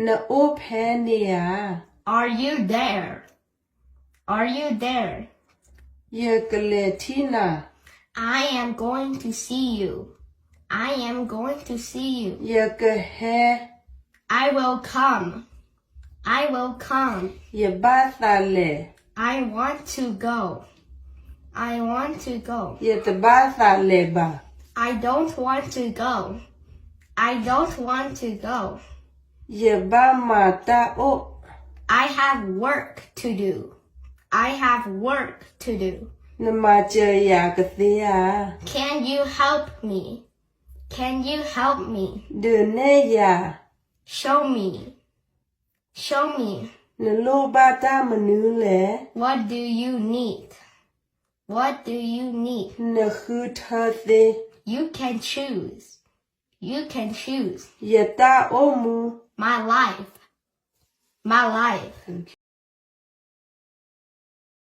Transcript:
နအိၣ်ဖဲန့ၣ်ဧါ. Are you there? Are you there? ယကလဲၤထံၣ်နၤ. I am going to see you. I am going to see you. ယကဟဲ. I will come. I will come. ယဘၣ်သးလဲၤ. I want to go. I want to go. ယတဘၣ်သးလဲၤဘၣ်. I don't want to go. I don't want to go. ယဘၣ်မၤတၢ်အိၣ်. I have work to do. I have work to do. နမၤစၢၤယၤကသ့ဧါ. Can you help me? Can you help me? ဒုးနဲၣ်ယၤ. Show me. Show me. နလိၣ်ဘၣ်တၢ်မနုၤလဲၣ်. What do you need? What do you need? နဃုထၢသ့. You can choose. You can choose. ယတၢ်အိၣ်မူ. My life. My life.